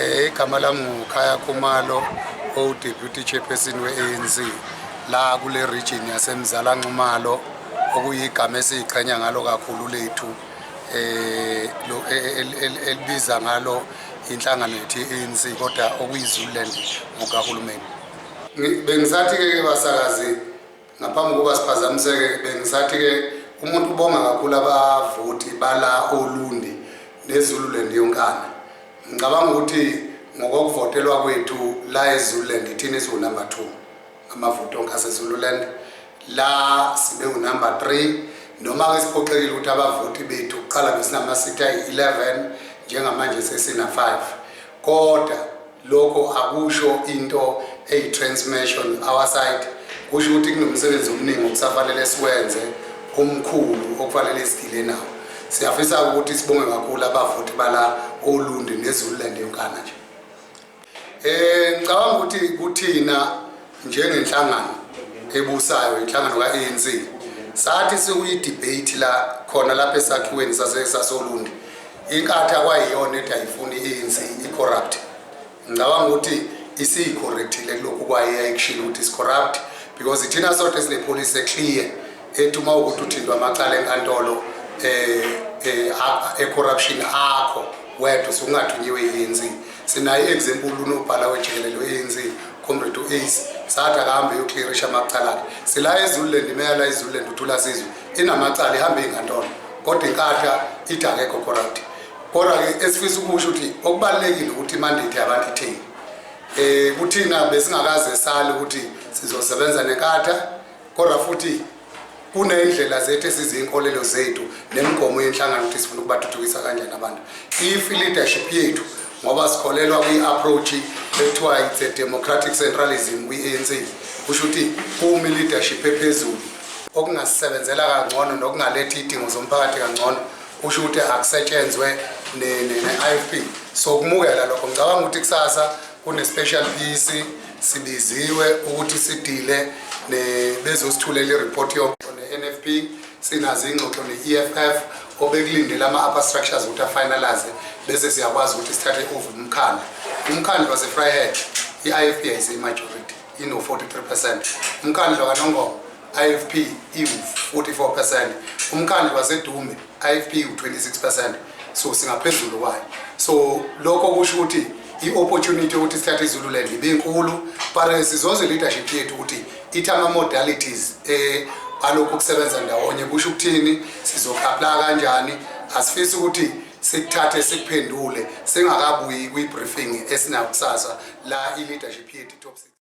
Igama lami nguKhaya Khumalo, owu-deputy chairperson we-ANC la kule region yaseMzala Nxumalo, okuyigama esiyiqhenya ngalo kakhulu lethu lo elibiza ngalo inhlangano yethu ye-ANC, kodwa okuyiZululand ngokahulumeni. Bengisathi ke basakazi, ngaphambi kokuba siphazamiseke, bengisathi ke umuntu ubonga kakhulu abavoti bala oLundi neZululand yonkana. Ngicabanga ukuthi ngokokuvotelwa kwethu la eZululand, thina siwu-number 2 ngamavoti onke aseZululand. La sibe u-number 3, noma-ke siphoxekile ukuthi abavoti bethu kuqala besinama-seat ayi-11, njengamanje sesina-5, kodwa lokho akusho into eyi-transformation our side. Kusho ukuthi kunomsebenzi omningi okusafanele siwenze, omkhulu okufanele sigile nawo. Siyafisa ukuthi sibonge kakhulu abavoti bala oLundi neZululand yonkana nje. Ngicabanga ukuthi kuthina njengenhlangano ebusayo, inhlangano ka-ANC, sathi sikuyi-debate la khona lapha esakhiweni sasoLundi, iNkatha kwayiyona ethi ayifuni i-ANC, i-corrupt. Ngicabanga ukuthi isiyi-correctile kulokhu kwaye yayikushilo ukuthi is-corrupt, because thina sodwa esine-policy e-clear ethi uma ukuthi uthintwa amacala enkantolo e-corruption akho wedwa usungathunyiwe i-ANC. Sinayo i-example, unobhala wejikelele we-ANC, Comrade u-Ace, sathi akahambe eyoclearisha amacala akhe. Sila eZululand, imeya la eZululand uThulasizwe inamacala, ihambe inkantolo, kodwa iNkatha ithi akekho corrupt. Kodwa-ke esifisa ukusho ukuthi okubalulekile ukuthi i-mandate yabantu itheni. Kuthina besingakaze sale ukuthi sizosebenza neNkatha, kodwa futhi kunendlela zethu esiziyinkolelo zethu nemigomo yenhlangano ukuthi sifuna ukubathuthukisa kanjani abantu. If leadership yethu, ngoba sikholelwa kwi-approach ekuthiwa it's a democratic centralism kwi-ANC, kusho ukuthi uma i-leadership ephezulu okungasebenzela kangcono nokungaletha iy'dingo zomphakathi kangcono, kusho ukuthi akusetshenzwe ne-IFP. So kumukela lokho, ngicabanga ukuthi kusasa kune-special PEC, sibiziwe ukuthi sidile bezosithulela i-report yonke ne-NFP. Sinazo ingxoxo ne-EFF, obekulindele ama-upper structures ukuthi a-finalize, bese siyakwazi ukuthi sithathe over umkhandlu. Umkhandlu wase-Vryheid, i-IFP ayisiyi-majority, ino-43%. Umkhandlu kaNongoma, IFP iwu-44%. Umkhandlu waseDumbe, IFP iwu-26%, so singaphezulu kwayo. So lokho kusho ukuthi i-opportunity yokuthi sithathe iZululand ibe inkulu, but sizoze leadership yethu ukuthi ithi ama-modalities alokhu kusebenza ndawonye kusho ukuthini, sizo-apply kanjani. Asifisi ukuthi sikuthathe sikuphendule singakabuyi kwi-briefing esinayo kusasa la i-leadership yethu top six.